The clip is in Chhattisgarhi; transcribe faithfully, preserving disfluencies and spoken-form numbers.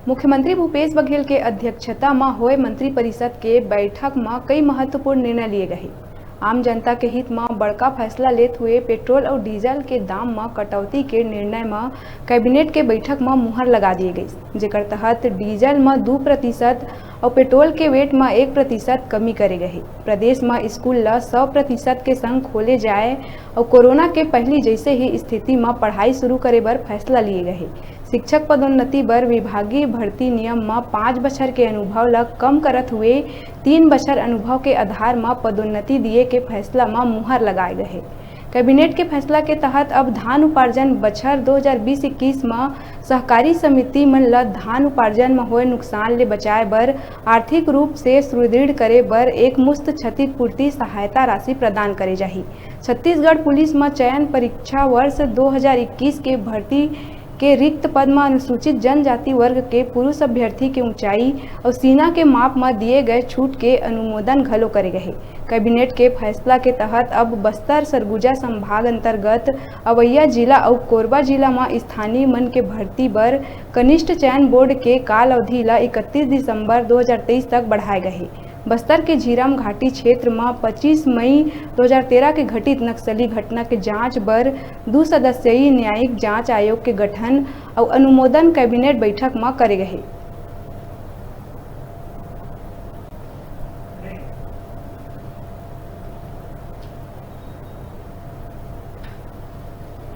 मुख्यमंत्री भूपेश बघेल के अध्यक्षता म होए मंत्रिपरिषद के बैठक म कई महत्वपूर्ण निर्णय लिए गए। आम जनता के हित म बड़का फैसला लेत हुए पेट्रोल अउ डीजल के दाम म कटौती के निर्णय म कैबिनेट के बैठक म मुहर लगा दिए गइस, जेकर तहत डीजल म दू प्रतिशत अउ पेट्रोल के वेट म एक प्रतिशत कमी करे गए। प्रदेश म स्कूल ल सौ प्रतिशत के संग खोले जाए अउ कोरोना के पहली जैसे ही स्थिति म पढ़ाई शुरू करे बर फैसला लिए गए। शिक्षक पदोन्नति बर विभागीय भर्ती नियम म पाँच बछर के अनुभव ल कम करत हुए तीन बछर अनुभव के आधार म पदोन्नति दिए के फैसला म मुहर लगाए गए। कैबिनेट के फैसला के तहत अब धान उपार्जन बछर दो हज़ार बीस इक्कीस म सहकारी समिति मन ल धान उपार्जन म होए नुकसान ले बचाए बर आर्थिक रूप से सुदृढ़ करे बर एक मुश्त क्षतिपूर्ति सहायता राशि प्रदान करे जाही। छत्तीसगढ़ पुलिस म चयन परीक्षा वर्ष दो हज़ार इक्कीस के भर्ती के रिक्त पद म अनुसूचित जनजाति वर्ग के पुरुष अभ्यर्थी के ऊंचाई अउ सीना के माप म दिए गए छूट के अनुमोदन घलो करे गए। कैबिनेट के फैसला के तहत अब बस्तर सरगुजा संभाग अंतर्गत अवैया जिला अउ कोरबा जिला म स्थानीय मन के भर्ती बर कनिष्ठ चयन बोर्ड के काल अवधि ल इकतीस दिसंबर दो हज़ार तेईस तक बढ़ाए गए। बस्तर के झीरम घाटी क्षेत्र म पच्चीस मई दो हज़ार तेरह के घटित नक्सली घटना के जांच बर दू सदस्यीय न्यायिक जांच आयोग के गठन अउ अनुमोदन कैबिनेट बैठक म करे गए।